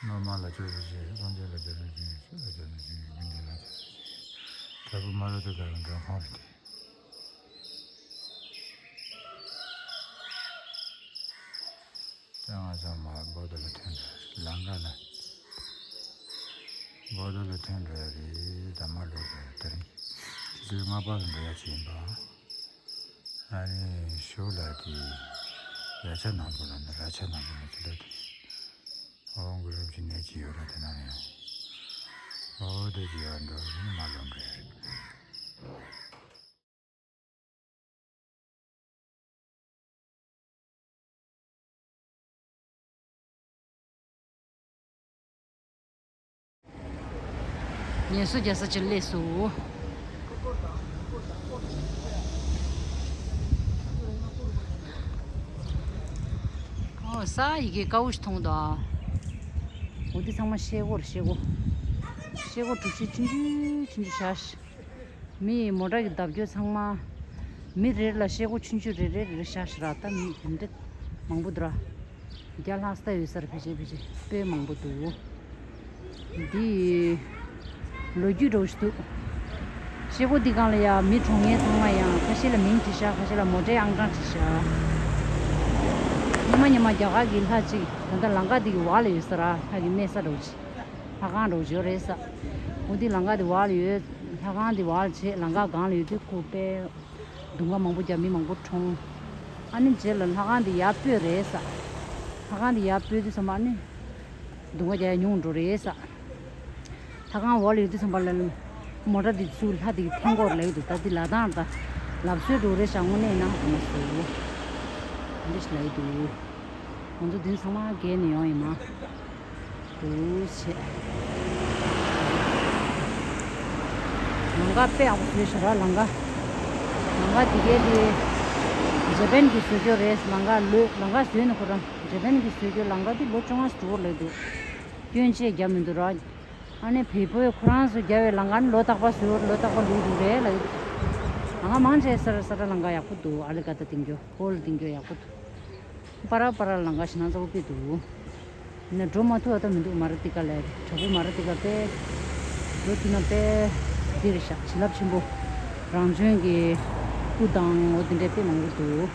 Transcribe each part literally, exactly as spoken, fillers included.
སློབ་མ་ལ་སྤྱོད་པའི་ཆེད། སངས་རྒྱས་ལ་སྤྱོད་པའི་ཆེད། ཆོས་ལ་སྤྱོད་པའི་ཆེད། དགེ་འདུན་ལ་སྤྱོད་པའི་ཆེད། དྲག་པོ་མ་ར་ཏི་ཀ་ཡང་འགྲོ་ཁོང་རེད་དེ། ད་ང་ཚང་མ་བོ་དྷ་ལ་ཐོན་འགྲོ་ལམ་ཁ་ལ། བོ་དྷ་ལ་ཐོན་འགྲོ་ཡ་རེད། ད་མ་ལོག་དེ་རིང་ཆུ་ཚོད་ལྔ་པ་ལ་འགྲོ་ཡ་ཅིག་ཡིན་པ། ཨ་ནི་ཞོ་ལ་དེ་ཡ་ཆ་ནང་པོ་ལ་ནི་ར་ཆ་ནང་པོ་ལ་ཅི་ལ་དེ། ཨོ་གུ་རབ་ཀྱི་ནད་ཅིག་ཡོད་ར་དེ་ན་ཡང་། ཨོ་དེ་ཅི་ཡ་འགྲོ་ནི་མ་ལོག་འགྲོ་ཡ་རེད། ངལ་གསོ་རྒྱག་ས་ཅིག་སླེབས་སོང་། ཨོ་ས་ཡི་གེ་དཀར་པོ་ཞིག་མཐོང་འདུག་ཨ། འོ་འདི་ཚང་མ་ཤེལ་སྒོ་རེད། ཤེལ་སྒོ། ཤེལ་སྒོ་གྲུ་བཞི་ཆུང་ཆུང་ཆུང་ཆུང་བཞག་ཤག་མི་མོ་ཊ་གི་བརྡབ་སྐྱོར་ཚང་མ། མི་རེ་རེ་ལ་ཤེལ་སྒོ་ཆུང་ཆུང་རེ་རེ་རེ་རེ་བཞག་ཤག་ར། ད་མི་དེ་འདྲ་མང་པོ་འདུག་ར། བརྒྱ་ལྷག་ཙམ་ཡོད་ས་རེད། ཕལ་ཆེར་ཕལ་ཆེར་དཔེ་མང་པོ་འདུག་འདི་ལོ་རྒྱུས་འདྲ་བོ་ཞིག་འདུག་ཤེལ་སྒོ་འདི་སྒང་ལ་ཡ་མི་གྲོངས་མཁན་ཚང་མ་ཡང་ཁ་ཤས་ལ་མིང་བྲིས་ཤག་ཁ་ཤས་ལ་མོ་ཊའི་ཨང་གྲངས་བྲིས་ཤག་སྔོན་མ་སྔོན་མ་རྒྱ་གར་གྱི་ལྷ་གཅིག་ད་ལྟ་ལམ་ཁ་འདི་གི་བར་ལ་ཡོད་ས་ར། ལྷ་གི་གནས་ས་འདྲ་བོ་ཅིག་ལྷ་ཁང་འདྲ་བོ་ཅིག་ཡོད་རེད་ས། འོ་འདི་ལམ་ཁ་འདི་བར་ལ་ཡོད། ལྷ་ཁང་འདི་བར་ལ་བྱེད། ལམ་ཁ་སྒང་ལ་ཡོད་དུས་ཁོ་དཔེ་སྡུག་བསྔལ་མང་པོ་རྒྱབ། མི་མང་པོ་གྲོངས། ཨ་ནི་རྗེས་ལ་ལྷ་ཁང་འདི་ཡར་སྤོས་རེད་ས། ལྷ་ཁང་འདི་ཡར་སྤོས་དུས་ཙམ་པ་ཨ་ནི་སྡུག་བསྔལ་རྒྱག་ཡ་ཉུང་འགྲོ་རེད་ས། ལྷ་ཁང་འོག་ལ་ཡོད་དུས་ཙམ་པ་ལ་མོ་ཊ་འདི་ཚུར་ལྷ་འདི་གི་འཐེན་སྐོར་ལ་ཡོད་དུས། ད་འདི་ལ་དང་ད་ལབ་སྲོལ་འགྲོ་རེད་ཤག་དངོས་གནས་ན་དུ་མ་སོ། འདི་ཞིག་ལ་ཡོད་དུས། ང་ཚོ་འདི་ཚང་མ་བརྒལ་ནས་ཡོང་ཡིན་མ། འདུག་བྱས། ལམ་ཁ་དཔེ་ཡག་པོ་བཟོས་ཤག་ར། ལམ་ཁ། ལམ་ཁ་དེ་གའི་དེ་ཇེ་པན་གྱིས་བཟོས་རྒྱུ་རེད། ལམ་ཁ་ལོས་ལམ་ཁ་བཟོས་ནས་ཁོ་རང་ཇེ་པན་གྱིས་བཟོས་རྒྱུ། ལམ་ཁ་དེ་ལོ་བཅོ་ལྔ་ཙམ་འགྲོ་གི་ལབ་འདུག་སྐྱོན་ཆ་བརྒྱབ་མི་འདུག་ར། ཨ་ནི་བལ་པོས་ཁོ་རང་ཚོས་བརྒྱབ་པའི་ལམ་ཁ་ནི་ལོ་རྟག་པར་བཟོས། ལོ་རྟག་པར་ལུག་ལུག་རེད་ལབ་ཀྱི་འདུག་ལམ་ཁ་མང་ཆེ་ས་ར་ས་ར་ལམ་ཁ་ཡག་པོ་འདུག་ཨ་ལི་ཀ་ད་ཏིང་ཀྱོ་ཧོལ་ཏིང་ཀྱོ་ཡག་པོ་འདུག་པ་ར་པ་ར་ལམ་ཁ་ཞེ་དྲག་གཙོ་བོ་དཔེ་འདུག་ནས་འགྲོ་མ་ཐུབ་ཨ་ད་མི་འདུག་མ་ར་ཏི་ཀ་ལ་དྲག་པོ་མ་ར་ཏི་ཀ་དཔེ་འགྲོ་ཐུབ་ན་དཔེ་འདི་རེད་ཤག་བྱིན་རླབས་ཆེན་པོ། རང་བྱོན་གྱི་སྐུ་དང་འོ་དེ་འདྲའི་དཔེ་མང་པོ་འདུག་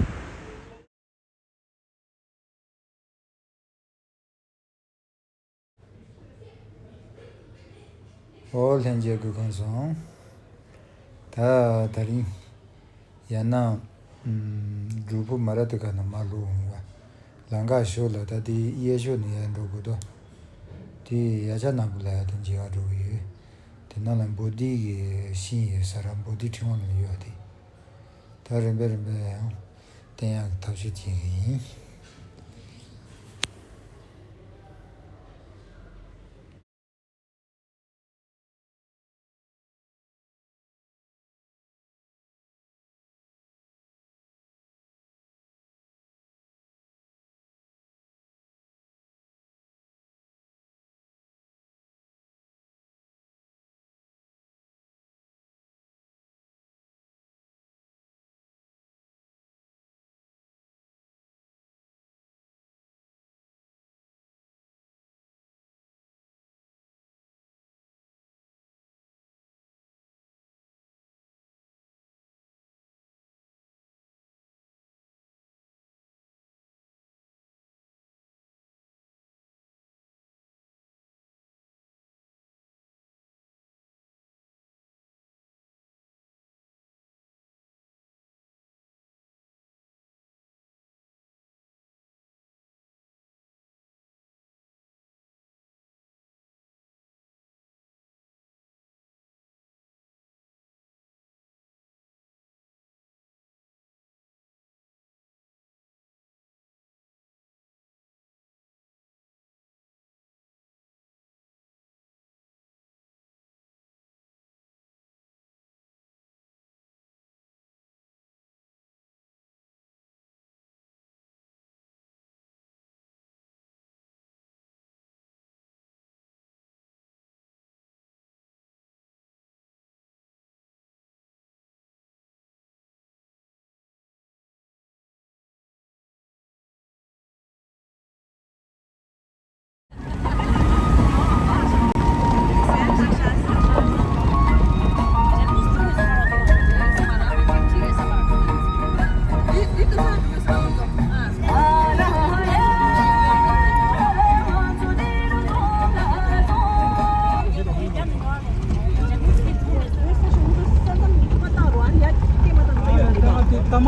ཨོ་ལྷན་རྒྱས་སྐུ་ཁམས་བཟང་། ད་དེ་རིང་ཡང་ན་ཨམ་སྒྲུབ་ཕུག་མ་ར་ཏི་ཀ་ནས་མར་ལོག་འོང་བ། ལམ་ཁ་ཞོར་ལ་ད་དེ་གཡས་ཕྱོགས་ནས་ཡར་འགྲོ་དགོས་དོ། དེ་ཡ་ཆ་ནག་པོ་ལ་ཡ་དེ་མཇལ་བ་འགྲོ་གི་ཡོད། དེ་ནང་ལ་བོ་དྷི་གི་ཤིང་ཡོད་ས་ར། བོ་དྷི་ཕྲེང་བ་ལ་ཡོད་དེ། ད་རིམ་པས་རིམ་པས་ཡང་བསྟན་ཡག་གི་ཐབས་ཤེས་བྱེད་ཀྱི་ཡིན།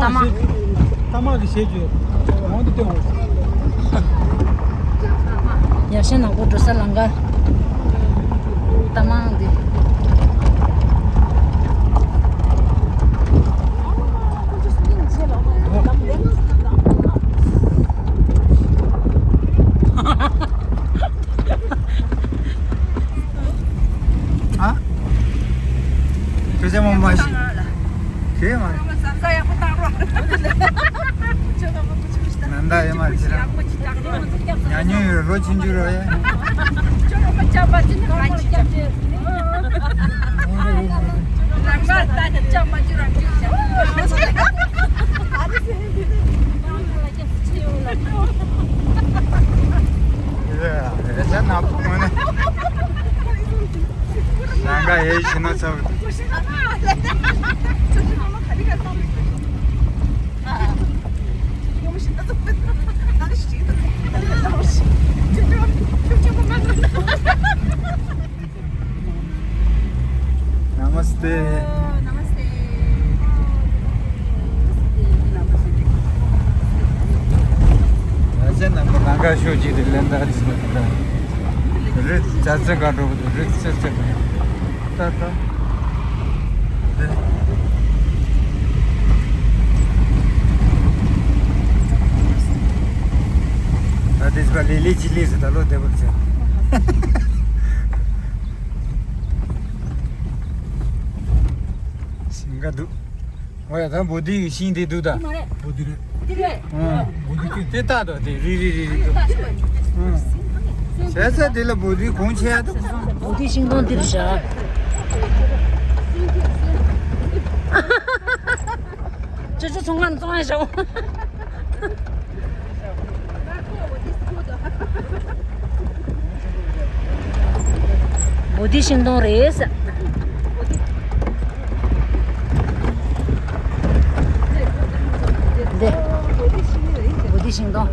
རྟ་མང་། རྟ་མང་གི་ཞལ་བརྗོད་འོང་དུ་སྟོན་འོང་། ཡར་ཤང་ནག་པོ་འགྲོ་ས་ལམ་ཁ། རྟ་མང་འདི། ཨ། ཁྱོད་ཚེ་མོ་མ་ཤི། ཁྱེད་མ། ས་ཡག་པོ་བཏང་རོགས། ཁྱོད་ལ་མ་ཁུ་ཆུ་ཤི། ནན་ད་ཡེ་མ་ཅི་ར། ཉ་ཉུ་ཡོད་རོ་ཆུན་ཆུ་རོ་ཡེ། ཁྱོད་ལ་མ་ཅམ་པ་ཅི་ནི་ག་ཅི་ཅམ་ཅི། ལང་ག་ད་ཅི་ཅམ་པ་ཅི་རང་ཅི་ཅམ། ཨ་ནི་སེ། ཡ་ཡ་ན་པོ་མ་ནི། ལང་ག་ཡེ་ཤི་ན་ཚ། Namaste. Namaste. ཡ་ཅན་ནང་མོ་ནང་ག་ཤོད་ཅིག་དེ་ལེན་ད་ཅི་མ་ད། རི་ཅ་ཚེ་ག་འགྲོ་གི་རི་ཅ་ཚེ་ག་ད་ད། ད་དེ་ཚོ་ལི་ལི་ཅི་ལི་ཟེར་ད་ལོ་དེ་བར་ཚེ། ཤིང་ག་འདུག་ཨོ་ཡ་ད་བོ་དྷི་གི་ཤིང་དེ་འདུག་ད། བོ་དྷི་རེད། དེ་རེད། ཨང་། བོ་དྷི་ཀྱི་དེ་ལྟ་དོ་དེ་རི་རི་རི་རི་འདུག་ཨང་། བྱས་ཙང་དེ་ལ་བོ་དྷི་གོང་ཆེ་ཡ་འདུག་བོ་དྷི་ཤིང་སྡོང་འདིར་བཞག་ཅོ་ཅོ་ཚོང་ཁང་བཙོང་ཡ་བཞག་བོ་དྷི་ཤིང་སྡོང་རེད། འདི། བོ་དྷི་ཤིང་སྡོང་།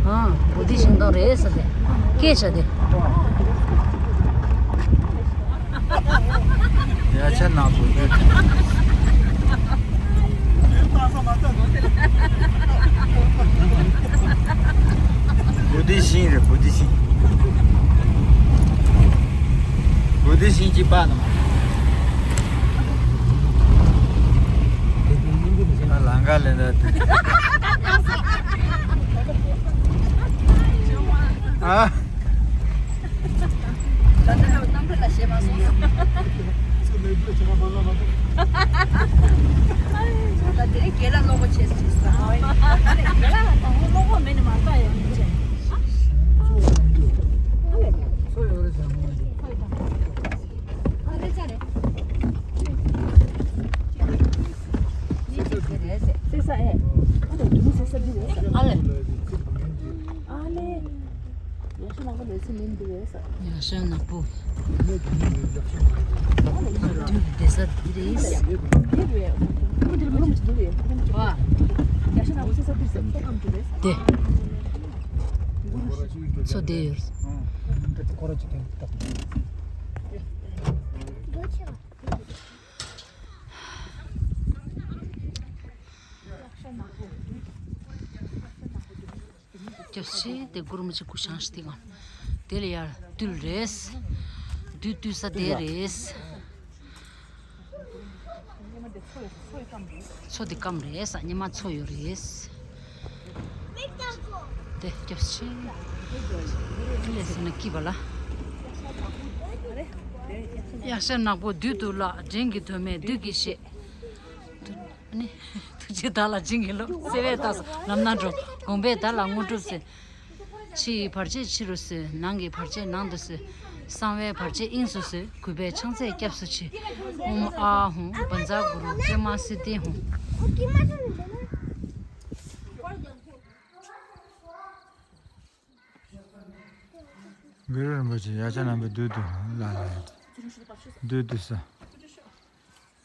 ཨང་། བོ་དྷི་ཤིང་སྡོང་རེད་ཟེར་ཏེ། སྐད་ཆ་དེ། ཡ་ཆ་ནག་པོ་འདི། བོ་དྷི་ཤིང་རེད། བོ་དྷི་ཤིང་། བོ་དྷི་ཤིང་གཅིག་པ་དང་། ང་ལང་ཀ་ལེན་ད་དེ། ཨ། ད་ལྟ་རྣམ་པ་ལ་ཞེད་མ་སོང་། ད་དེ་རིང་རྒན་ལགས་བློ་ཁོག་ཆེ་ཟེར་ཟེར། རྒན་ལགས་ལ་དང་པོ་བློ་ཁོག་མེད་ནི་མ་རེད་ད། ཡང་མི་བྱེད། ཨ་ལེ། ཨ་ལེ། ཡ་ཤ་ནག་པོ་ལས་སེ་མིན་འདི་རེད་ས། ཡ་ཤ་ནག་པོ། ཨ་ལེ། དུས་བསྡད་ས་འདི་རེད། འདི་རེད། ཁོ་འདིར་མི་འདུག་འདི་རེད། ཁོ་འདིར་མི་འདུག་ཡ་ཤ་ནག་པོ་སེ་ས་འདིར་སེ་ཁོ་ཨམ་འདི་རེད། དེ། མཚོ་དེ་ཡོད། སྐྱབས་ཆེ་དེ་གུར་མི་ཆེ་ཀུ་ཤང་ཤི་ཏི་གང་། དེ་ལ་ཡར་བཏུལ་རེས། བདུད་བཏུལ་ས་དེ་རེས། མཚོ་དེ་སྐམ་རེད་ས། ཉི་མ་མཚོ་ཡོད་རེད། དེ་སྐྱབས་ཆེ། དེ་ལས་ཟིན་ན་སྐྱིད་པ་ལ། ཡ་ཤ་ནག་པོ་བདུད་དུ་བརླག་འགྲན་གྱི་དོན་མེད་བདུད་ཀྱི་གཤེད། ཨ་ནི། ཐུགས་རྗེ་བདག་ལ་བྱིན་གྱིས་རློབས། བརྩེ་བས་བདག་ལམ་སྣ་དྲོངས། དགོངས་པས་བདག་ལ་དངོས་གྲུབ་སྩོལ། ཕྱི་ཡི་བར་ཆད་ཕྱི་རུ་སོལ། ནང་གི་བར་ཆད་ནང་དུ་སོལ། གསང་བའི་བར་ཆད་དབྱིངས་སུ་སོལ། གུས་པས་ཕྱག་འཚལ་སྐྱབས་སུ་མཆི། ཨོཾ་ཨཱཿཧཱུྃ་བཛྲ་གུ་རུ་པདྨ་སིདྡྷི་ཧཱུྃ། གུ་རུ་རིན་པོ་ཆེ་ཡ་ཤ་ནག་པོ་བདུད་དུ་བརླག་ལ། བདུད་དུ་ས།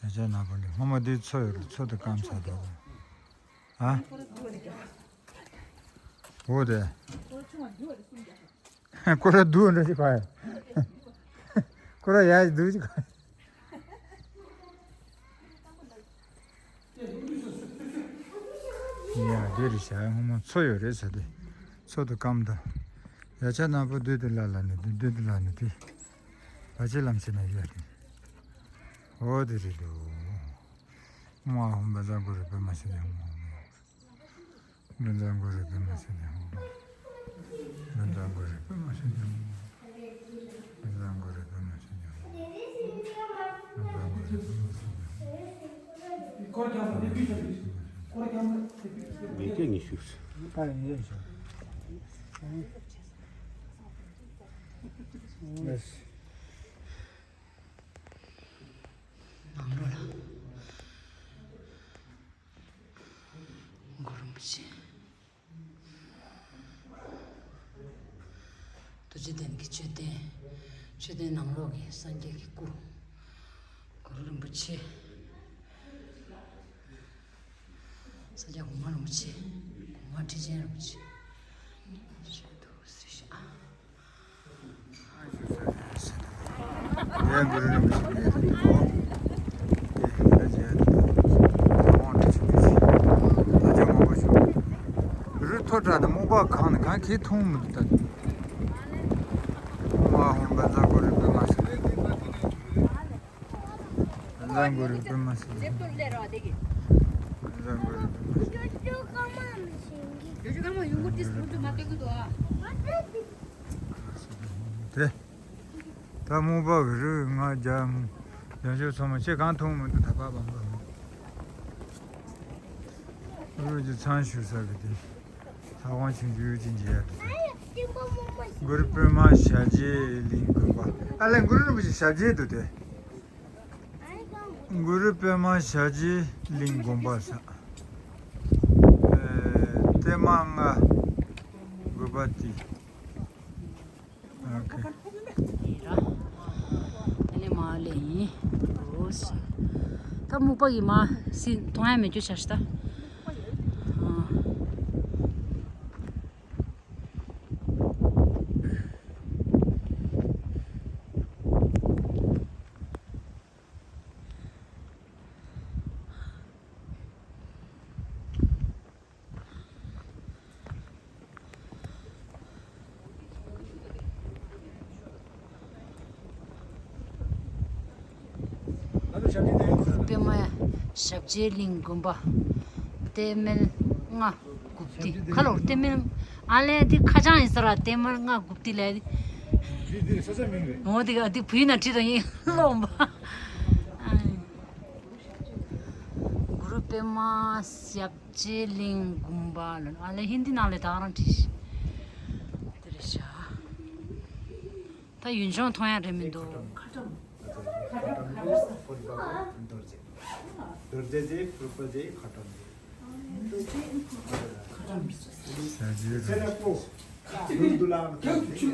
ཡ་ཅག་ནག་པོ་འདི་སྔོན་མ་འདི་མཚོ་ཡོད་རེད། མཚོ་དེ་སྐམ་ཚར་འདུག་ཨ། འོ་དེ། ཁོ་ར་སྡུག་འདྲ་ཞིག་ག་ཡ། ཁོ་ར་ཡ་སྡུག་ཅིག་ག་ཡ། ཡ་དེ་རེད་ཤག་སྔོན་མ་མཚོ་ཡོད་རེད་ཟེར་དེ། མཚོ་དེ་སྐམ་དང་། ཡ་ཆ་ནག་པོ་བདུད་དེ་ལ་ལ་ནི་དེ་བདུད་དེ་ལ་ནི་དེ། བ་ཆེ་ལམ་ཆེ་ན་ཡོད་དེ། འོ་དེ་རེད་འདུག་སྔོན་མ་ཧོམ་པ་ཟ་གོ་རེད་པད་མ་ཟེར་དེ་སྔོན་མ། ལུང་ཚང་གོ་རེ་པད་མ་ཟེར་ནས་ཧོ། ལུང་ཚང་གོ་རེ་པད་མ་ཟེར་ནས་ཧོ། ལུང་ཚང་གོ་རེ་པད་མ་ཟེར་ནས་ཧོ། ལུང་ཚང་གོ་རེ་པད་མ་ཟེར་ནས་ཧོ། མེ་སྐྱེ་ཉི་ཤུ། ད་ཡིན་ཡིན་ཤོག་ནང་ལོགས་ལ། གུ་རུ་རིན་པོ་ཆེ། རྡོ་རྗེ་གདན་གྱི་མཆོད་རྟེན། མཆོད་རྟེན་ནང་ལོགས་ཀྱི་སངས་རྒྱས་ཀྱི་སྐུ། གུ་རུ་རིན་པོ་ཆེ། ས་སྐྱ་གོང་མ་རིན་པོ་ཆེ། གོང་མ་ཁྲི་ཆེན་རིན་པོ་ཆེ། ཞེས་འདུག་ཟེར་ཤག་ཨ། ཡང་གུ་རུ་རིན་པོ་ཆེ་མེད་དུ་འདུག་ཨེ་ད་ཅི་ཡང་འདུག་དབང་དུ་ཆུ་འདུག་ཅི། ད་ཅི་མང་པོ་བྱུང་། རི་མཐོ་དྲགས་དང་སྨུག་པ་གང་ནས་གང་གིས་མཐོང་མི་འདུག་ད། ཨོཾ་ཨཱཿཧཱུྃ་བཛྲ་གུ་རུ་པདྨ་སིདྡྷི། བཛྲ་གུ་རུ་པདྨ་སིདྡྷི། བཛྲ་གུ་རུ་པདྨ་སིདྡྷི། དེ། ད་སྨུག་པ་གི་རི་ང་རྒྱ་མོ་རྒྱ་མཆོག་ཚང་མ་ཁྱེད་གང་མཐོང་མི་འདུག་ད་པ་བམ་པ་མི་འདུག་རི་གི་ཚང་ཞུ་ས་གི་དེ། ལྷ་དབང་ཆེན་ཇུ་ཡུ་ཅིན་གྱི་ཡ་དེ། གུ་རུ་པདྨ་ཞབས་རྗེས་གླིང་དགོན་པ། ཨ་ལས་གུ་རུ་རིན་པོ་ཆེ་ཞབས་རྗེས་འདུག་དེ། གུ་རུ་པདྨ་ཞབས་རྗེས་གླིང་དགོན་པ་ས། ཨེ་ཏེ་མ་ང་དགོན་པ་དེ། ཨོ་ཁེ། ཡིན་ར། ཨ་ནི་མ་ལེ་ཡིན། འོ་ས། ད་སྨུག་པ་ཡིན་མ་སི་མཐོང་ཡ་མེད་རྒྱུ་ཆ་ཤི་ད། ཨ། གུ་རུ་པདྨ་ཞབས་རྗེས་གླིང་དགོན་པ། ཏེ་མེལ་ལྔ་དགུ་པ་ཏི་ཁ་ལོར་ཏེ་མེལ། ཨ་ལས་འདི་ཁ་བྱང་ཡིན་ས་ར་ཏེ་མེལ་ལྔ་དགུ་པ་ཏི་ལས། འོ་འདི་འདི་བུའི་ནང་བྲིས་དང་ཡིན་ལོང་པ། གུ་རུ་པདྨ་ཞབས་རྗེས་གླིང་དགོན་པ་ལ་ཨ་ལས་ཧིན་དི་ནང་ལས་ད་ག་རང་བྲིས་ཤི། དེ་རེད་ཤག་ད་ཡུལ་ལྗོངས་མཐོང་ཡ་རེད་མི་འདུག་ཁ་ཊམ། ཁ་ཊམ་ཕུར་པ་རྡོ་རྗེ། རྡོ་རྗེ་རྗེ་ཕུར་པ་རྗེ་ཁ་ཊམ་རྗེ། རྡོ་རྗེ་ཕུར་པ། ཁ་ཊམ་རྗེ། ཚེ་ན་པོ་རྡུལ་དུ་ལ་བ་ཐ་རྗེ། ཚེ་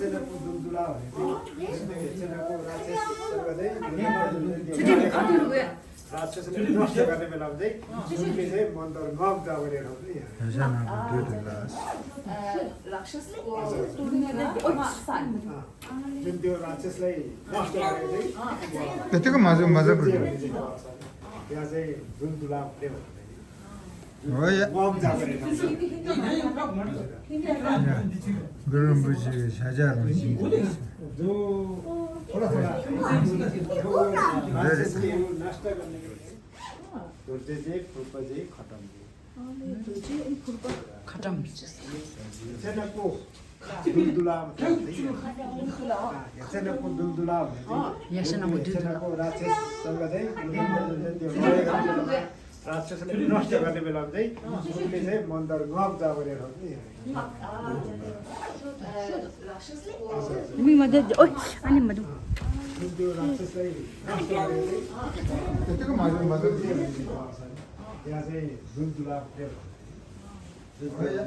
ན་པོ་རྡུལ་དུ་ལ་བ་ཐ་རྗེ། ཚེ་ན་པོ་ར་ཚེ་སརྦ་དེ། ཚེ་ན་པོ་རྡུལ་དུ་ལ་བ་ཐ་རྗེ། ར་ཚེ་སུ་ནི་ནོ་ཤ་ག་ནི་མེ་ལབ་དེ། སུ་ནི་དེ་མོན་དར་ངོགས་འདྲ་བ་རེ་རོ་ནི་ཡ། ཡ་ཤ་ན་པོ་རྡུལ་དུ་ལ། ར་ཤ་སི་ལ་ཡི་ནོ་ཤ་ག་རེ་དེ། དེ་དེ་ག་མ་ཟུ་མ་ཟུ་པོ་རྡུལ། ཡ་ཟེ་རྡུལ་དུ་ལ་བ་རེ་རོ། འོ་ཡ། ངོགས་འདྲ་བ་རེ་རོ། ཡ། གུ་རུ་རིན་པོ་ཆེ་ཤ་ཇ་རང་བཞིན། རྡུལ། ཁོ་ལ་ཁོ་ལ། རྡུལ་དུ་ལ་བ་ཐ་རྗེ། རྡོ་རྗེ་རྗེ་ཕུར་པ་རྗེ་ཁ་ཊམ་རྗེ། རྡོ་རྗེ་ཕུར་པ། ཁ་ཊམ། ཚེ་ན་པོ་རྡུལ་དུ་ལ་བ་ཐ་རྗེ། ཚེ་ན་པོ་རྡུལ་དུ་ལ་བ་ཐ་རྗེ། ཡ་ཤ་ན་པོ་རྡུལ་དུ་ལ། ཚེ་ན་པོ་རྡུལ་དུ་ལ། ར་ཚེ་སུ་ནི་ནོ་ཤ་ག་ནི་མེ་ལབ་དེ། སུ་ནི་དེ་མོན་དར་ངོགས་འདྲ་བ་རེ་རོ་ནི་ཡ། མི་མ་དེ་ཨོ་ཨ་ནི་མ་དུ། དེ་དེ་ག་མ་དུ་མ་དུ། ཡ་ཟེ་རྡུལ་དུ་ལ་བ་རེ་རོ།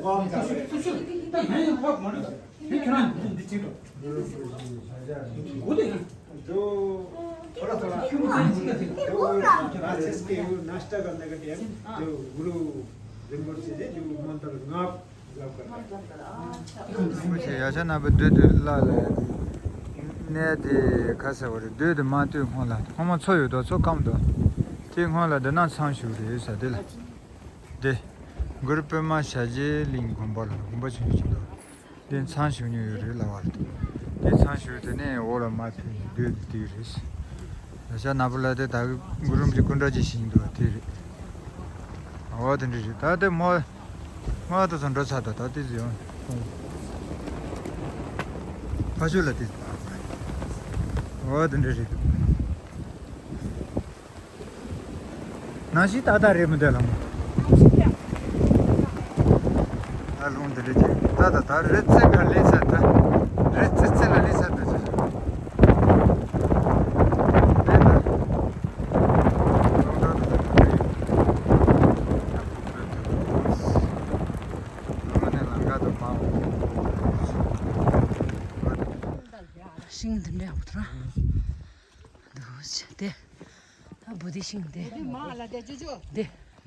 ངོགས་འདྲ་བ་རེ་རོ། དེ་ཁྱོད་རང་འདི་འདི་གཅིག་རོ། འདུ། ཐོ་ར་ཐོ་ར། འདུ། ར་ཚེ་སྐྱེ་བོ་ནས་ཏ་ག་ནི་ག་དེ་ཡང་འདུ་གུ་རུ་རིན་པོ་ཆེ་དེ་འདུ་མོན་དར་ངོགས་ལབ་ག་རེ། རིན་པོ་ཆེ་ཡ་ཤ་ན་པོ་རྡུལ་དུ་ལ་ལ་ཡ་དེ། གནས་དེ་ག་ཟེར་བ་རེད། རྡུལ་དུ་མ་ལྟོས་སྔོན་ལ་སྔོན་མ་མཚོ་ཡོད་དོ། མཚོ་སྐམ་དོ། དེ་སྔོན་ལ་འདི་ན་ཚང་བཞུགས་རེད་ས་དེ་ལ། འདི། གུ་རུ་པདྨ་ཞལ་མཇལ་གླིང་དགོན་པ་ལ་དགོན་པ་ཆུང་ཆུང་ཞིག་འདུག་འདི་མཚམས་བཞུགས་མྱོང་ཡོད་རེད་ལབ་པ་རེད། འདི་མཚམས་བཞུགས་དེ་ནས་འོག་ལ་མར་ཕེབས་ནས་སྡོད་དེ་དེ་རེད། ད་ཤ་ནག་པོ་ལ་དེ་ད་གུ་རུ་རིན་པོ་ཆེ་སྐུ་འདྲ་ཅིག་བཞེངས་འདུག་དེ་རེད། འོ་དེ་འདྲ་རེད། ད་དེ་མོ། མོ་ད་ཚོ་འགྲོ་ཚར། ད་ད་དེ་ཟིན། ཕ་ཤུལ་ལ་དེ། འོ་དེ་འདྲ་རེད། ནང་བཞིན་ཏག་ཏག་རེད་མི་འདུག་ལགས་མོ། ཨ་ལུང་འདི་རེད་ཅེ། ད་ད་ད་རི་རྩེ་ག་ལས་ས་ད། རི་རྩེ་རྩེ་ལ་ལས་ས་འདུག་ཅེ། དེ་ད། ལུང་འདྲ་འདུག་ད་དེ། ལུང་ནས་ལམ་ཁ་དུ་མ་འོང་། ཤིང་འདི་འདྲ་ཡག་པོ་འདུག་ར། འདུག་ཅེ་དེ། ད་བུ་དེ་ཤིང་དེ། དེ་མ་ལ་དེ་ཅོ་ཅོ། དེ།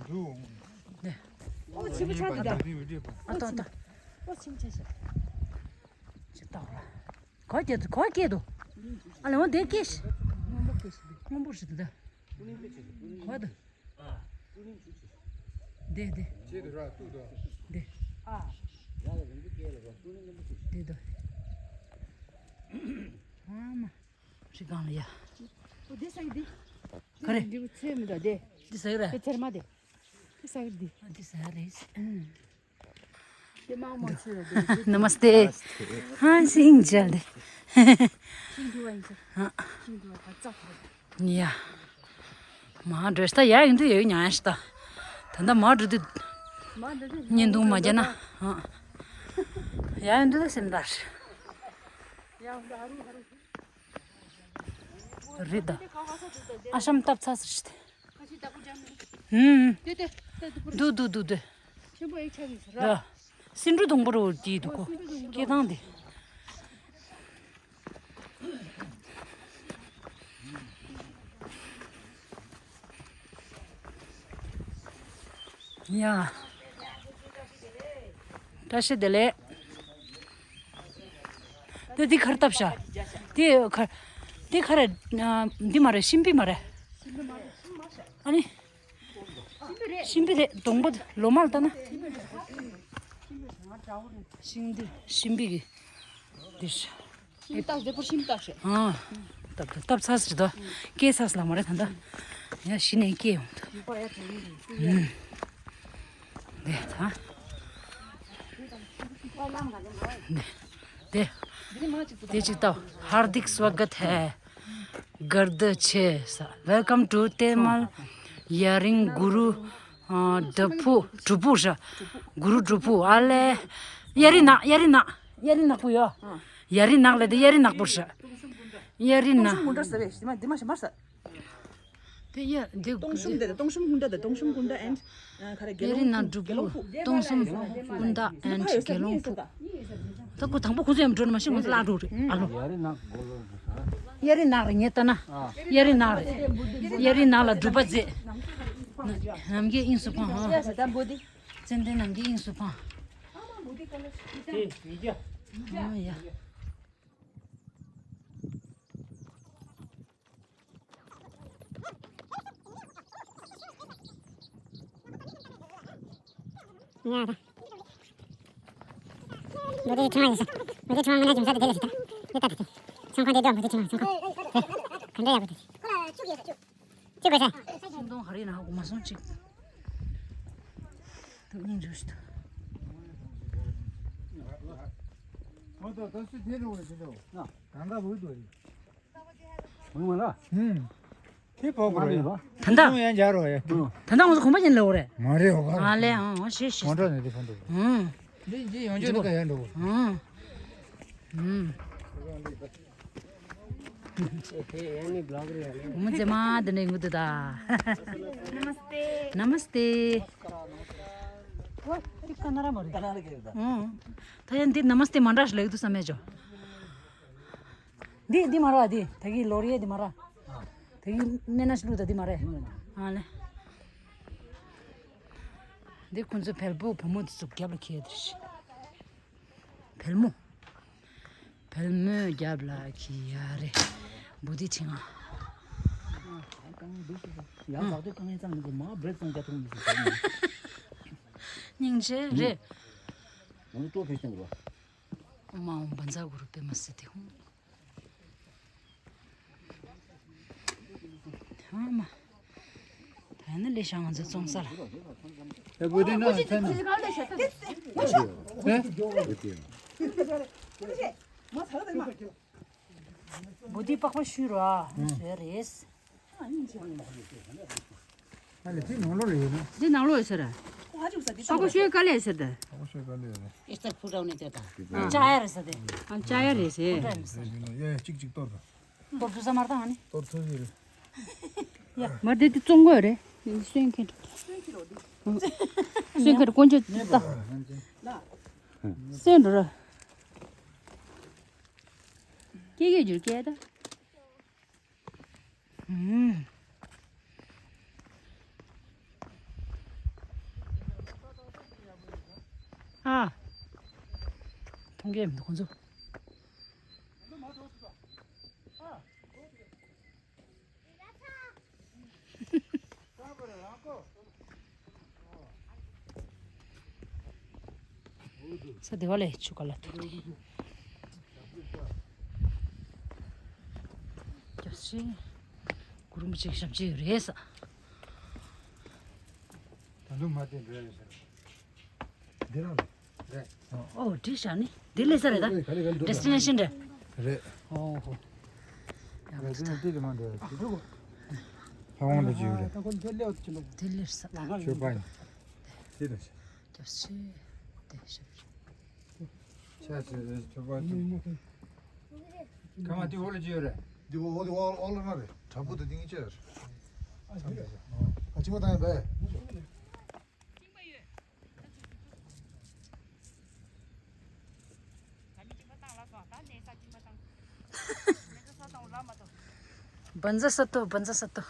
འདུག་དེ། ཨོ་ཆི་མོ་ཆ་དེ་ད། ཨ་ཏོ་ཏོ། ཨོ་ཆི་མོ་ཆ་ཤ། ཅི་ཏོ་ལ། གོ་སྐྱེ་དུ་གོ་སྐྱེ་དུ། ཨ་ལེ་འོ་དེ་སྐྱེ་ཤི། སྔོན་པོ་སྐྱེ་ཤི་དུ་ད། སྔོན་པོ་སྐྱེ་ཤི་དུ་ད། གོ་དུ། དེ་དེ། ཅེ་དུ་ར་ཏུ་དུ། དེ། ཨ། དེ་དུ། ཨ་མ། རི་སྒང་ལ་ཡ། འོ་འདི་ས་ཡི་འདི། ག་རེ། འདི་ཚེ་མི་འདུག་དེ། འདི་ས་ཡི་རེད། དེ་ཚེར་མ་དེ། འདི་ས་ཡི་འདི། ཨ་འདི་ས་ཡི་རེད། ཨུམ། དེ་མང་མང་ཚེ་རེད་དེ། ནམ་སྟེ། ཧ་སིང་ཅལ་དེ། ཤིང་དུ་བ་ཡིན་ཚེ། ཤིང་དུ་བ་ད་ཙག་ཡ། མ་འགྲོ་ཤི་ད་ཡ་ཡིན་དུ་ཡ་ཡོད་ཉང་ཡ་ཤི་ད། ད་ད་མ་འགྲོ་དུ། མ་འགྲོ་དུ། བརྙན་ཐུང་མ་རྒྱ་ན། ཡ་ཡིན་དུ་ད་སེམས་ད། རེད་ད། ཨ་ཤམ་སྟབས་ཚ་ཟེར་ཞིག་དེ། ཧུམ། དུ་དུ་དུ་དུ། ཡ། སེ་འབྲུ་སྡོང་པོ་རུ་དེ་འདུག་གོ། སྐྱེ་ཐང་དེ། ཡ། བཀྲ་ཤིས་བདེ་ལེགས། དེ་འདི་གར་བཏབ་ཤག་དེ་གར། དེ་གར་རེད། འདི་མ་རེད། ཤིང་པི་མ་རེད། ཨ་ནི། ཤིང་པི་རེད། སྡོང་པོ་ལོ་མ་ལ་ལྟ་ན། ཤིང་འདི་ཤིང་པི་གི་འདི་ཤག་ཤིང་རྟ་བདེ་པོ་ཤིང་རྟ་ཞེས། ཨ། སྟབས་སྟབས་ཚ་ཟེར་དོ། སྐྱེས་ཚར་ལ་མ་རེད་ད་ལྟ། ཡ་གཞི་ནས་སྐྱེས་ཡོང་ད། ཨུམ། དེ་ད། དེ། དེ་ཅིག་ལྟ། हार्दिक स्वागत है। गर्द छे सा। Welcome to तेमल। ཡ་རིང་གུ་རུ། ཨ། སྒྲུབ་ཕུག་སྒྲུབ་ཕུག་ཤ། གུ་རུ་སྒྲུབ་ཕུག་ཨ་ལེ། ཡ་རི་ནག་ཡ་རི་ནག་ཡ་རི་ནག་པོ་ཡོ། ཡ་རི་ནག་ལ་དེ་ཡ་རི་ནག་པོ་ཤ། ཡ་རི་ནག་སྟོང་གསུམ་སྐུ་འདྲ་ཟེར་བས་ཞི་མ་འདི་མ་ཞི་མར་ཟ། དེ་ཡ་དེ་སྟོང་གསུམ་དེ་སྟོང་གསུམ་སྐུ་འདྲ་དེ་སྟོང་གསུམ་སྐུ་འདྲ་and ཨ་ག་རེ་དགེ་ཡ་རི་ནག་སྒྲུབ་ཕུག་སྟོང་གསུམ་སྐུ་འདྲ་and དགེ་སློང་ཕུག་ད་ཁོ་དང་པོ་ཁོ་ཚོ་ཡང་འགྲོ་ནི་མ་ཤེས་ཁོ་ཚོ་བརླག་འགྲོ་རེད་ཨ་ལོ། ཡ་རི་ནག་གོ་ལོ་ཟ། ཡ་རི་ནག་རེད་ངས་ལྟ་ན། ཡ་རི་ནག་རེད། ཡ་རི་ནག་ལ་སྒྲུབ་པ་མཛད། ནམ་མཁའི་དབྱིངས་སུ་འཕངས་ཧང་། ཙན་དན་ནམ་མཁའི་དབྱིངས་སུ་འཕངས། ཨ་ཡ། ཡ་ད། ལོ་དེ་ཆུང་བ་ཡིན་ས། ལོ་དེ་ཆུང་བ་ང་ན་ཅུང་ས་དེ་དེ་ལ་ཞིག་ད། ཡོད་ད་དེ་དེ། ཚོང་ཁང་དེ་དུ་མ་དེ་ཆུང་བ་ཚོང་ཁང་། དེ། ག་འདྲ་ཡག་པོ་དེ། ཅི་དགོས་ས། ཤིང་སྡོང་ཧ་རི་ན་ཧ་གོ་མ་སོང་ཅིག་ཏུ་སྙིང་རུས་ཏུ། ང་ད་ད་སུ་དེ་རུ་བ་ཞིག་འདུག་ན་གང་ག་བུ་དུ་རེད། ཧུང་མ་ལ། ཧུང་། དེ་བོག་རོ་ཡ། ད་ད། ཧུང་ཡང་འཇར་རོ་ཡ། ད་ད་ང་ཚོ་གོམ་པ་ཉན་ལེ་འོ་རེད། མ་རེད་འོ་ག་ཨ་ལེ་ཨང་ཨང་ཤེས་ཤེས། མོ་ཊ་ནས་དེ་ཕན་འདུག་ཧུང་། འདི་འདི་ཡོང་ཆོག་ནི་ག་ཡ་འགྲོ། ཧུང་། ཧུང་། མུ་ཛེ་མ་དེ་ནས་ངུ་དུ་ད། नमस्ते। नमस्ते। ཧུང་། ད་ཡང་འདི་नमस्ते མ་འདྲ་ཞིག་ལེགས་འདུག་བསམ་མེད་ཅོ། འདི་འདི་མ་ར་འདི་ད་གི་ལོ་རི་ཡེ་འདི་མ་ར། ད་གི་སྨན་ན་ཤི་ལུ་ད་འདི་མ་རེད། ཨ་ལེ། འདི་ཁོང་ཚོ་བལ་པོ་བུ་མོ་འདི་ཚོ་རྒྱབ་ལ་ཁྱེར་དེ་རེད། བལ་མོ། བལ་མོའི་རྒྱབ་ལ་ཁྱེར་ཡ་རེད། བུ་འདི་ཆེ་ང་། ཡང་ལག་དུས་དཀའ་ངལ་ཙམ་མི་འདུག་མ་བྲེག་ཙམ་རྒྱབ་ཐུབ་མི་འདུག་སྙིང་རྗེ་རེད། ང་ཚོ་ལྟོ་ཕེབས་ཤིང་འགྲོ། ཨོཾ་ཨཱཿཧཱུྃ་བཛྲ་གུ་རུ་པདྨ་སིདྡྷི་ཧཱུྃ། ཨ་མ། ད་ནི་ལས་བྱ་ང་ཚོ་བཙོང་ས་ལ། ཨེ་བུ་དེ་ན་ཚན་ན། ཨེ། བུ་དེ་པགས་པ་བཤུས་རོགས་ཨ། བཟོས་རེད། ཨ་ལེ་དེ་ནང་ལོགས་ལ་ཡོད་ན། འདི་ནང་ལོགས་ཡོད་ས་རེད། པགས་པ་བཤུས་དཀའ་ལས་ཟེར་ད། པགས་པ་བཤུས་དཀའ་ལས་རེད། ཨེ་ཙི་ཕུ་ར་ནས་དེ་ད། ཨ་ཅ་ཡ་རེད་ཟེར་དེ། ཨ་ཅ་ཡ་རེད་ཟེར། ཕུ་ར་ནས་ཟེར། ཡ་ཡ་གཅིག་གཅིག་གཏོར་ད། གཏོར་ཐུབ་ས་མར་ད་ཨ་ནི། གཏོར་ཐུབ་ཀྱི་རེད། ཡ་མར་དེ་དེ་བཙོང་དགོས་རེད། སོན་ཁེ་འགྲོ། སོན་ཁེ་འགྲོ་དཀོན་མཆོག་ད། སོན་འགྲོ་ར། སྐྱེ་རྒྱུ་རྒྱུ་སྐྱེ་ད། ཨུམ། ཨ། མཐོང་གི་མི་འདུག་ཁོང་ཚོ། ས་དེ་བ་ལས་ཆུ་ཀ་ལ་ཐུག་སྟེ། རྒྱབ་ཤིང་། གུ་རུ་མི་གཅིག་ཞབས་ཕྱི་རེད་ས། ད་དུང་མ་བསྟན་འགྲོ་ཡ་ཡོད་ས་རེད། འདི་རང་རེད། ཨོ་འགྲིག་བཞག་ནི་འདི་ལས་ས་རེད་ད། ཌེ་སི་ཊི་ནེ་ཤན་རེད། རེད། ཨོ་ཧོ། ཡག་པོ་འདུག་ད། ང་ཚོ་ནི་ཏི་ལི་མ་འདྲ་བ་ཞིག་འདུག་ལྷ་དབང་དུ་བྱས་ཡོད་རེད། ད་ཁོ་འདི་ལས་འོ་ཅི་འདུག་དེ་ལས་ས། ལ་ཁ་ཆོས་པ་ཡིན། དེ་དང་ཆ་ཆེ་རེད་ཆོས་པ་དང་། ཁ་མ་དེ་འོ་ལ་ཅི་ཡོད་རེད། འདི་འོ་འོ་འདི་འོ་འོ་ལ་མ་རེད། དྲག་པོ་དང་ཏིང་ཅེར། ཨ་ཅི་མ་ད་ཡིན་པས། བཛྲ་སཏྭ། བཛྲ་སཏྭ།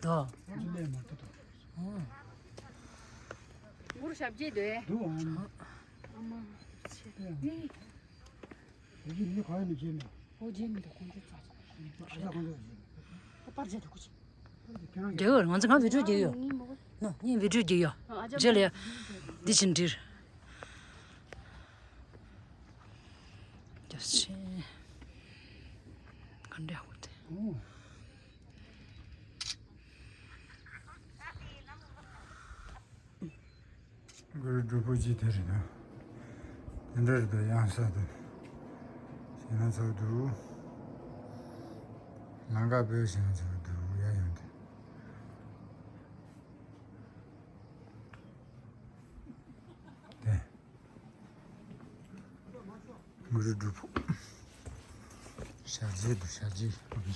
དོ། ངུར་ཞབས་ཀྱི་དོ། རྒྱལ་ཡོད་ང་ཚོ་གང་བི་ཌིའོ་རྒྱལ་ཡོད་ནོ། ངས་བི་ཌིའོ་རྒྱལ་ཡོད། ནོ་ངས་བི་ཌིའོ་རྒྱལ་ཡོད། འདི་བཞིན་འདིར། རྒྱབ་ཆེན། ག་འདྲ་ཡག་པོ་དེ། གུ་རུ་སྒྲུབ་ཕུག་ཅིག་དེ་རེད་ན། དེ་འདྲ་རེད་པས་ཡང་ས་དེ། ཞེ་ན་ཚ་བོ་འདུག་ལམ་ཁ་དཔེ་ཞེ་ན་ཚ་བོ་འདུག་ཡ་ཡང་དེ། དེ། གུ་རུ་སྒྲུབ་ཕུག་ཞག་རྗེས་འདུག་ཞག་རྗེས་འདུག་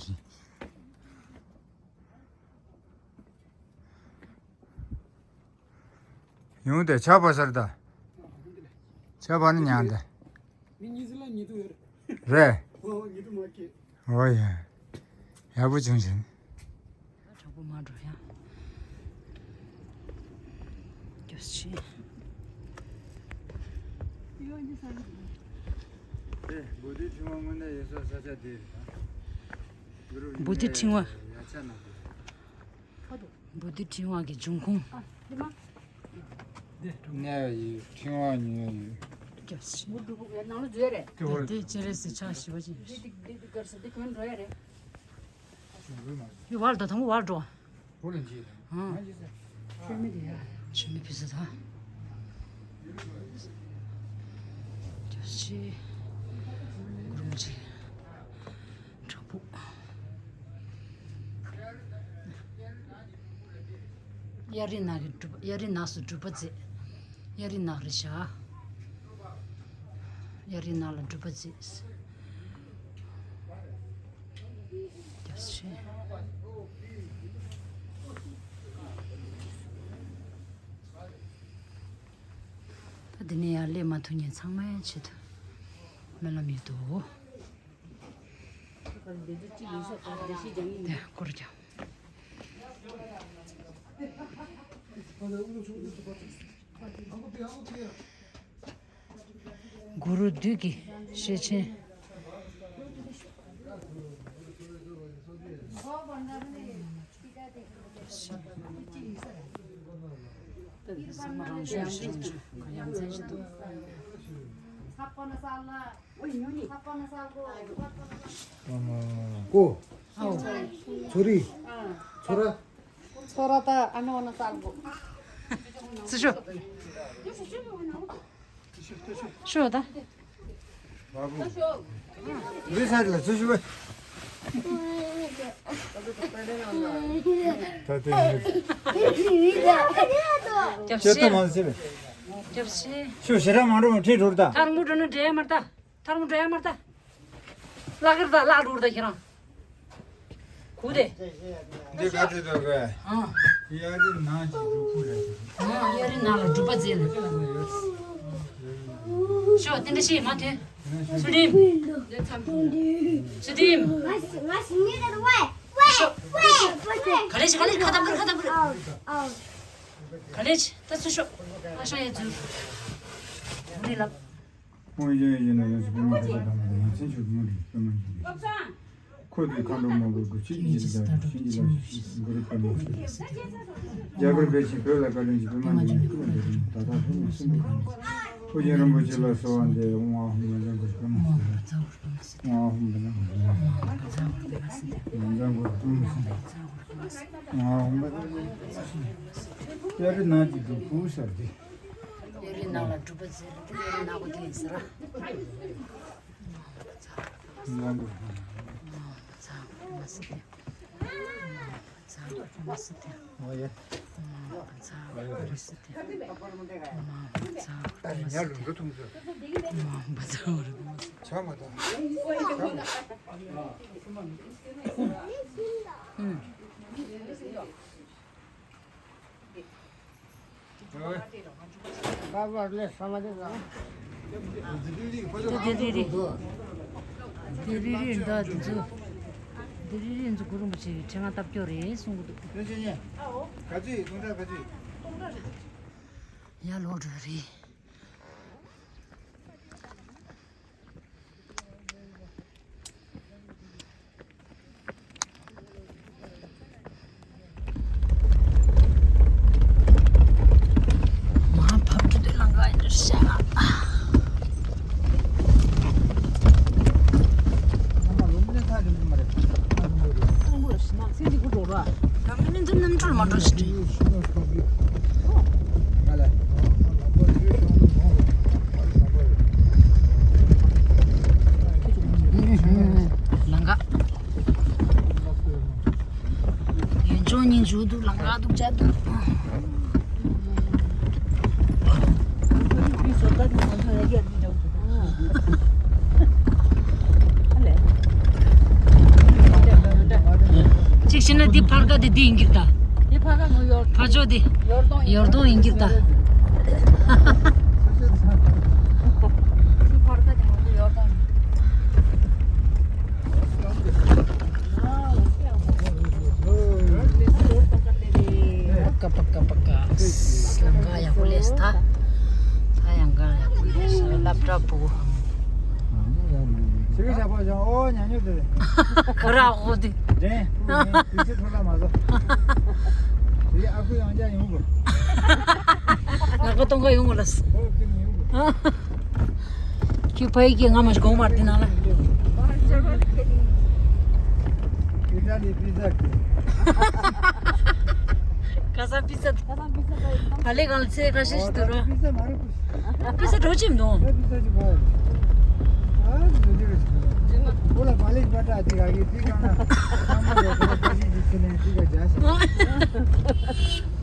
ཡོང་དེ་ཆ་པ་སར་ད། ཆ་པ་ནི་ཉང་དེ། མི་གཉིས་ལ་ཉེ་དུ་ཡོད་རེད། རེད། ཨོ་ཉེ་དུ་མ་སྐྱེས། ཨོ་ཡ། ཡག་པོ་བྱུང་ཞིང་། དྲག་པོ་མ་འགྲོ་ཡ། རྒྱབ་ཆེན། དེ་བོ་དྷི་ཕྲེང་བ་དངོས་གནས་ཡོད་ས་ས་ཆ་དེ་རེད། བོ་དྷི་ཕྲེང་བ། ཡ་ཆ་ན། བོ་དྷི་ཕྲེང་བ་གི་འབྱུང་ཁུངས། གནས་ཡོད་ཕྲེང་བ་ཉོས་ཡོད། རྒྱབ་ཆེན། ནང་ལ་འཛུལ་ཡ་རེད། དེ་སྤྱན་རས་གཟིགས་ཕྱག་བཞི་པ་ཅན། འདི་འདི་འདི་གར་ས་འདི་གོན་འགྲོ་ཡ་རེད། འདི་བར་དུ་དང་པོ་བར་འགྲོ། བོ་ལ་འཇིགས་དང་། ཨང་། ཆོས་མི་དེ་ཡ། ཆོས་མི་ཕི་ཟི་དང་། རྒྱབ་ཆེན། གུ་རུ་མི་གཅིག་དྲག་པོ། གཡའ་རི་ནགས་ཀྱི་སྒྲུབ་པ། གཡའ་རི་ནགས་སུ་སྒྲུབ་པ་མཛད། གཡའ་རི་ནགས་རེད་བཞག་གཡའ་རི་ནགས་ལ་སྒྲུབ་པ་མཛད། རྒྱབ་ཆེན། ད་འདི་ནས་ཡར་སླེབས་མ་ཐུབ་མཁན་ཚང་མའི་ཆེད་དུ་སྨོན་ལམ་ཡོད་དོ། དེ་སྐོར་ཀྱང་། གུ་རུ་བདུད་ཀྱི་ཞལ་ཆེམས། ཚང་མ་རང་བྱུང་རང་བྱུང་ག་ཡ་མཚན་ཞིག་འདུག་ཨ་མ། ཀོ། ཨའོ། ཚོ་རི། ཚོ་ར། ཚོ་ར་ད་ཨ་ནི་འོ་ན་སལ་གོ། ཚུ་ཤོ། ཤོ་ད། རི་ས་ལ་ཚུ་ཤོ། ད་དེ་རྒྱབ་ཤེས། ཤོ་ཤེས་ར་མ་འགྲོ་མ་ཁྲིད་འགྲོ་ད། ཐར་མུ་འགྲོ་ན་འདྲེ་མར་ད། ཐར་མུ་འགྲོ་ཡ་མར་ད། ལག་ཁར་ད་ལག་འགྲོ་ད་ཁྱེད་རང་། གུ་དེ། འདི་ག་དེ་དོ་ག་ཨང་། ཡ་རི་ནང་གི་སྒྲུབ་ཕུག་རེད། ཨང་། ཡ་རི་ནང་ལ་སྒྲུབ་པ་མཛད་ལ། ཤོ་དེ་འདྲ་ཤེས་མ་ཐོན། ཚུལ་ཁྲིམས། ཚུལ་ཁྲིམས། ཤོ། ག་ལེ་ཤི་ག་ལེ་ཤི་ཁ་ཏ་བུར་ཁ་ཏ་བུར། ག་ལེ་ཤི་ད་ཚུལ་ཤོ། ཨ་ཤ་ཡ་ཚུལ། མུ་ནི་ལབ། དབང་ཡོད་ཡིན་ན་ཡོངས་སུ་པདྨ་ཞེས་བཏགས་པ་དང་། ཡ་མཚན་མཆོག་ཏུ་མངོན་པའི་པདྨ་འབྱུང་གནས། འཁོར་དུ་མཁའ་འགྲོ་མང་པོས་སྒོ་ཕྱུགས་ཀྱི་རྒྱུད་ལ་བྱོན། བྱིན་གྱིས་བརླབ་ཕྱིར་གུ་རུ་པདྨ་ཞེས། རྒྱ་གར་པཎ་ཆེན་བོད་ལ་བཀའ་དྲིན་ཆེ་པདྨ་འབྱུང་གནས་སྐུ་ལ་འདུད་དེ་ད་ལྟ་ལྷོ་ནུབ་སྲིན་པོ་གང་ནས་ཨོ་རྒྱན་རིན་པོ་ཆེ་ལ་གསོལ་བ་འདེབས། ཨོཾ་ཨཱཿཧཱུྃ་མ་ཎི་བཛྲ་གུ་རུ་པདྨ་སིདྡྷི། ཨོཾ་ཨཱཿཧཱུྃ་བཛྲ་གུ་རུ་པདྨ་སིདྡྷི། ཨོཾ་ཨཱཿཧཱུྃ་བཛྲ་གུ་རུ་པདྨ་སིདྡྷི། ཨོཾ་ཨཱཿཧཱུྃ་བཛྲ་གུ་རུ་པདྨ་སིདྡྷི། ཡ་རི་ནང་གི་སྒྲུབ་ཕུག་ཟེར་དེ། ཡ་རི་ནང་ལ་སྒྲུབ་པ་མཛད་ལ་དེ་ཡ་རི་ནང་གོ་དེ་ཡིན་ཟེར། ཨོཾ་ཨཱཿཧཱུྃ་བཛྲ་གུ་རུ་པདྨ་སིདྡྷི། ཨོཾ་ཨཱཿཧཱུྃ་བཛྲ་གུ་རུ་པདྨ་སིདྡྷི། ཨོཾ་ཨཱཿཧཱུྃ་བཛྲ་གུ་རུ་པདྨ་སིདྡྷི། ཨོཾ་ཨཱཿཧཱུྃ་བཛྲ་གུ་རུ་པདྨ་སིདྡྷི། ཨོཾ་ཨཱཿཧཱུྃ་བཛྲ་གུ་རུ་པདྨ་སིདྡྷི། ཆ་མ་ད། ཨུམ། ད་རི་རི་ད་དེ་ཚོ། དེ་རི་རི་འདི་ཚོ་གུ་རུ་རིན་པོ་ཆེ་གི་ཕྲེང་བ་བཏབ་སྐྱོར་རེད་གསུང་གི་འདུག་ཡ་ལོག་འགྲོ་རེད། མ་བབས་འགྲོ་དུས་ལང་ཀ་ཡིན་འདྲ་ཤག་ལང་ཀ། ཡུལ་ལྗོངས་སྙིང་རྗེ་འདུག་ལང་ཀ་འདུག་བྱ་འདུག་གཅིག་བྱས་ན་འདི་ཕར་ཁ་དེ་འདི་ཡིན་གྱི་ད། འདི་ཕར་ཁ་ངོ་ཡོར། ཕར་ཕྱོགས་འདི་ཡོར་དོང་ཡིན་གྱི་ད། འདི་ཕར་ཁ་དེ་ངོ་ཡོར་དོང་ཡིན། ཀ་པ་ཀ་པ་ཀ། ལམ་ཁ་ཡག་པོ་ལས་ད། ད་ཡང་ག་ཡག་པོ་ལས་སློབ་གྲྭ་བུ། ཞིག་ཞག་པོ་ཞག་ཨོ་ཉ་ཉོ་དེ། ག་ར་ཨོ་དེ། དྲན། དུས་ཚོད་ཐོག་ལ་མ་བཟོ། དེ་ཨ་ཁུ་ཡང་བསྐྱར་ཡོང་དགོས། ང་ཁོ་གཏོང་ག་ཡོང་དགོས་ལ། ཨོ་ཁྱོད་ནི་ཡོང་དགོས། ཁྱོད་ཕ་ཡུལ་གྱི་ང་མ་ཞིག་གོང་མར་དེ་ནང་ལ། ཨི་ཊ་ལི་པི་ཛ་གི། ག་ས་པི་ཛ། ད་ལེ་གང་ལ་ཚེ་ཁ་ཤས་ཤིག་འདུག་རོ། པི་ཛ་མ་རེད་པི་ཛ། པི་ཛ་འགྲོ་ཅིག་མི་འདུག་ཨ་པི་ཛ་ཅིག་གོ། ཨ་འདུག་འདུག་རེད། ཁོ་ལ་བ་ལེ་བ་ཏྲ་དེ་ག་གི་དེ་གང་ན་ཚང་མ་རེད་ཁོ་ལ་པི་ཛ་ཅིག་ཚེ་ནས་དེ་ག་རྒྱ་ཤ།